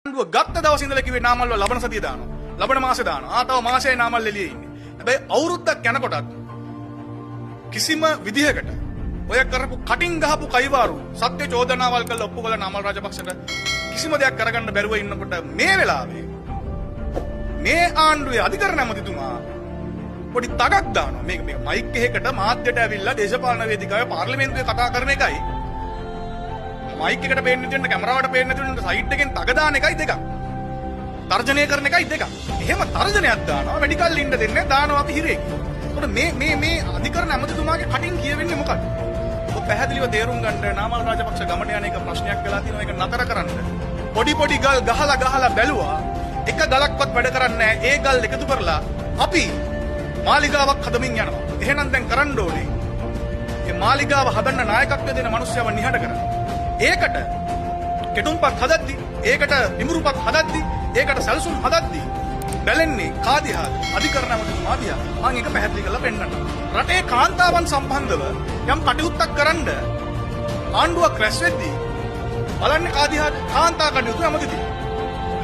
ආණ්ඩුව ගත්ත දවසේ ඉඳලා කිව්වේ නාමල්ව ලබන සතිය දානවා. ලබන මාසේ දානවා. ආ තව මාසෙයි නාමල් එළියේ ඉන්නේ. හැබැයි අවුරුද්දක් යනකොටත් කිසිම විදිහකට ඔය කරපු කටින් ගහපු කයිවාරු සත්‍ය චෝදනාවල් කරලා ඔප්පු කළ නාමල් රාජපක්ෂට කිසිම දෙයක් කරගන්න බැරුව ඉන්නකොට මේ වෙලාවේ මේ ආණ්ඩුවේ අධිකරණ ඇමතිතුමා පොඩි තගක් දානවා. මේක මේක මයික් එකකට මාධ්‍යට ඇවිල්ලා දේශපාලන වේදිකාවේ පාර්ලිමේන්තුවේ කතා කරන එකයි මයික් එකට පේන්නේ නැති වෙන කැමරාවට පේන්නේ නැති වෙන සයිඩ් එකෙන් තග දාන එකයි දෙකක්. තර්ජනය කරන එකයි දෙකක්. එහෙම තර්ජනයක් දානවා වැඩි කල් ඉන්න දෙන්නේ දානවා අපි හිරේ. ඒකට මේ මේ මේ අධිකරණ ඇමතිතුමාගේ කටින් කියවෙන්නේ මොකක්ද? ඔබ පැහැදිලිව තේරුම් ගන්න නාමල් රාජපක්ෂ ගමට යන එක ප්‍රශ්නයක් වෙලා තියෙනවා. ඒක නතර කරන්න. පොඩි පොඩි ගල් ගහලා ගහලා බැලුවා. එක ගලක්වත් වැඩ කරන්නේ නැහැ. ඒ ගල් එකතු කරලා අපි මාලිගාවක් හදමින් යනවා. එහෙනම් දැන් කරන්න ඕනේ මේ මාලිගාව හදන්න නායකත්වය දෙන මනුස්සයව නිහඬ කරන්න. ඒකට කෙටුම්පත් හදද්දි, ඒකට ඉමුරුපත් හදද්දි, ඒකට සැලසුම් හදද්දි බැලෙන්නේ කා දිහාද? අධිකරණ ඇමතිතුමා දිහා. මම ඒක පැහැදිලි කරලා පෙන්නන්නම්. රටේ කාන්තාවන් සම්බන්ධව යම් කටයුත්තක් කරන්න ආණ්ඩුවක් රැස් වෙද්දී බලන්නේ කා දිහාද? කාන්තා කටයුතු ඇමති දිහා.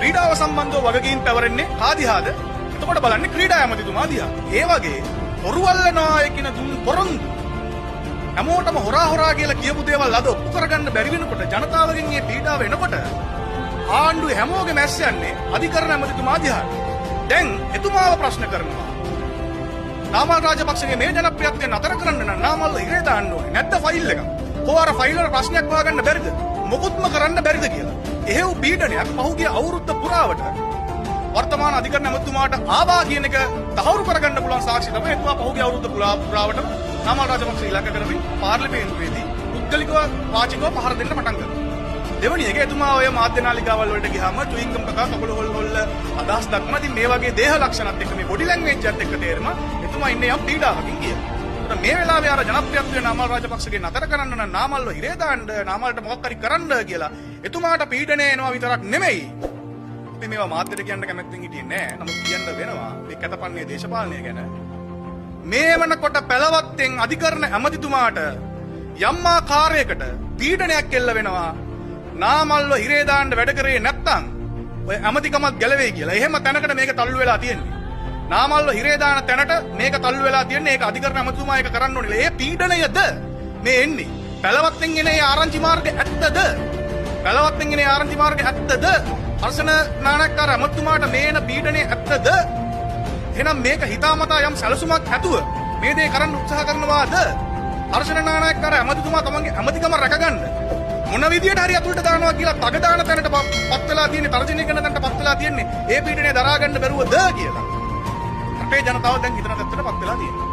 ක්‍රීඩාව සම්බන්ධව වගකීම් පැවරෙන්නේ කා දිහාද? එතකොට බලන්නේ ක්‍රීඩා ඇමතිතුමා දිහා. ඒ වගේ හොරුවල්ලනවා කියන දුන් පොරොන්දු හැමෝටම හොරා හොරා කියලා කියපු දේවල් අද ඔප්පු කරගන්න බැරි වෙනකොට ජනතාවගෙන් මේ පීඩාව එනකොට ආණ්ඩුවේ හැමෝගෙම ඇස් යන්නේ අධිකරණ ඇමතිතුමා දිහාට. දැන් එතුමාව ප්‍රශ්න කරනවා. නාමල් රාජපක්ෂගේ මේ ජනප්‍රියත්වය නතර කරන්න නම් නාමල්ව හිරේ දාන්න ඕනේ. නැද්ද ෆයිල් එකක්? කෝ අර ෆයිල් වල ප්‍රශ්නයක් හොයාගන්න බැරිද? මොකුත්ම කරන්න බැරිද කියලා. එහෙව් පීඩනයක් පහුගිය අවුරුද්ද පුරාවට වර්තමාන අධිකරණ ඇමතිතුමාට ආවා කියන එක තහවුරු කරගන්න පුළුවන් සාක්ෂි තමයි එතුමා පහුගිය අවුරුද්ද පුරාවටම නාමල් රාජපක්ෂ ඉලක්ක කරමින් පාර්ලිමේන්තුවේදී පුද්ගලිකව වාචිකව පහර දෙන්න පටන් ගත්තා. දෙවනි එක එතුමා ඔය මාධ්‍ය නාලිකාවල් වලට ගියාම චුයින්ගම් කකා කකුල හොල් හොල්ල අදහස් දක්වන ඉතින් මේ වගේ දේහ ලක්ෂණත් එක්ක මේ බොඩි ලැන්ග්වේජ් එකත් එක්ක තේරෙම එතුමා ඉන්නේ යම් පීඩාවකින් කියලා. ඒතර මේ වෙලාවේ අර ජනප්‍රියත්වය නාමල් රාජපක්ෂගේ නතර කරන්න නම් නාමල්ව හිරේ දාන්න නාමල්ට මොකක් හරි කරන්න කියලා එතුමාට පීඩනය එනවා විතරක් නෙමෙයි. අපි මේවා මාධ්‍යට කියන්න කැමැත්තෙන් හිටියේ නෑ. නමුත් කියන්න වෙනවා මේ කැතපන්නේ දේශපාලනය ගැන. මේ වනකොට පැලවත්තෙන් අධිකරණ ඇමතිතුමාට යම් ආකාරයකට පීඩනයක් එල්ල වෙනවා. නාමල්ව හිරේ දාන්න වැඩ කරේ නැත්තම් ඔය ඇමතිකමත් ගැලවෙයි කියලා. එහෙම තැනකට මේක තල්ලු වෙලා තියෙන්නේ. නාමල්ව හිරේ දාන තැනට මේක තල්ලු වෙලා තියෙන්නේ. ඒක අධිකරණ ඇමතිතුමා ඒක කරන්න ඕනේ. ඒ පීඩනයද මේ එන්නේ. පැලවත්තෙන් එන ඒ ආරංචි මාර්ග ඇත්තද? පැලවත්තෙන් එන ඒ ආරංචි මාර්ග ඇත්තද? හර්ෂණ නානක්කාර ඇමතිතුමාට මේ එන පීඩනය ඇත්තද? එහෙනම් මේක හිතාමතා යම් සැලසුමක් ඇතුව මේ දේ කරන්න උත්සාහ කරනවාද? හර්ෂණ නානායක්කාර ඇමතිතුමා තමන්ගේ ඇමතිකම රැකගන්න මොන විදියට හරි අතුලට දානවා කියලා තග දාන තැනට පත් වෙලා තියෙන්නේ, තර්ජනය කරන තැනට පත් වෙලා තියෙන්නේ, ඒ පීඩනය දරා ගන්න බැරුවද කියලා රටේ ජනතාව දැන් හිතන තත්ත්වයට පත් වෙලා තියෙනවා.